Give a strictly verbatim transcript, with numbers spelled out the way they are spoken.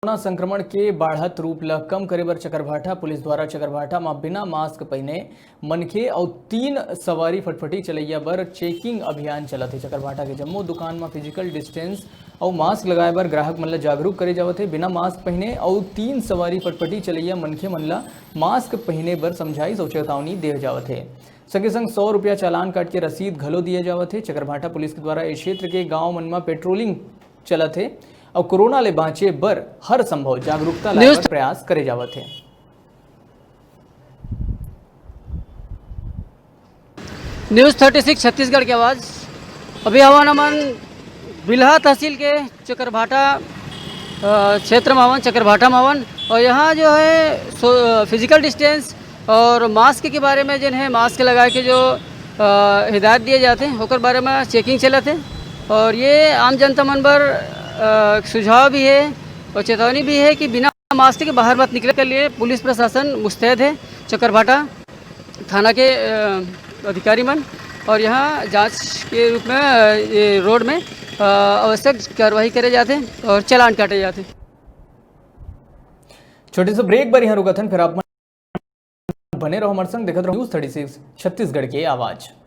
Corona संक्रमण के बाढ़त रूप ल कम करे बर चकरभाटा पुलिस द्वारा चकरभाटा म बिना मास्क पहिने मनखे अउ तीन सवारी फटफटी चलैया बर चेकिंग अभियान चलत हे। चकरभाटा के जम्मो दुकान म फिजिकल डिस्टेंस अउ मास्क लगाए बर ग्राहक मन ल जागरूक करे जावत हे। बिना मास्क पहिने अउ तीन सवारी फटफटी चलैया मनखे मन ल मास्क पहिने बर समझाइश अउ चेतावनी दे जावत हे। संगे संग सौ रुपया चालान काट के रसीद घलो दिए जावत हे। चकरभाटा पुलिस के द्वारा ए क्षेत्र के गांव मन म पेट्रोलिंग चलत हे अउ कोरोना ले बांचे बर हर संभव जागरूकता लाए न्यूज़ बर प्रयास करे जावत हे। न्यूज़ थर्टी सिक्स छत्तीसगढ़ की आवाज़। अभी हवन हमन बिल्हा तहसील के चकरभाटा, अ, क्षेत्र में हवन, चकरभाटा में हवन। और यहाँ जो है सो-, अ, फिजिकल डिस्टेंस और मास्क के बारे में, जिन है मास्क लगाए के जो, अ, हिदायत दिए जाते हैं, ओकर बारे में चेकिंग चलत है। और ये आम जनता मन बर, अ, सुझाव भी है और चेतावनी भी है कि बिना मास्क के बाहर मत निकले के लिए पुलिस प्रशासन मुस्तैद है। चकरभाटा थाना के, अ, अधिकारी मन और यहाँ जांच के रूप में, अ, ये रोड में, अ, आवश्यक कार्रवाई करे जाते और चालान काटे जाते। छोटे से ब्रेक बर यहाँ रुकत हन, फिर आप मन बने रहो हमारे संग, देखत रहो न्यूज़ थर्टी सिक्स छत्तीसगढ़ के आवाज़।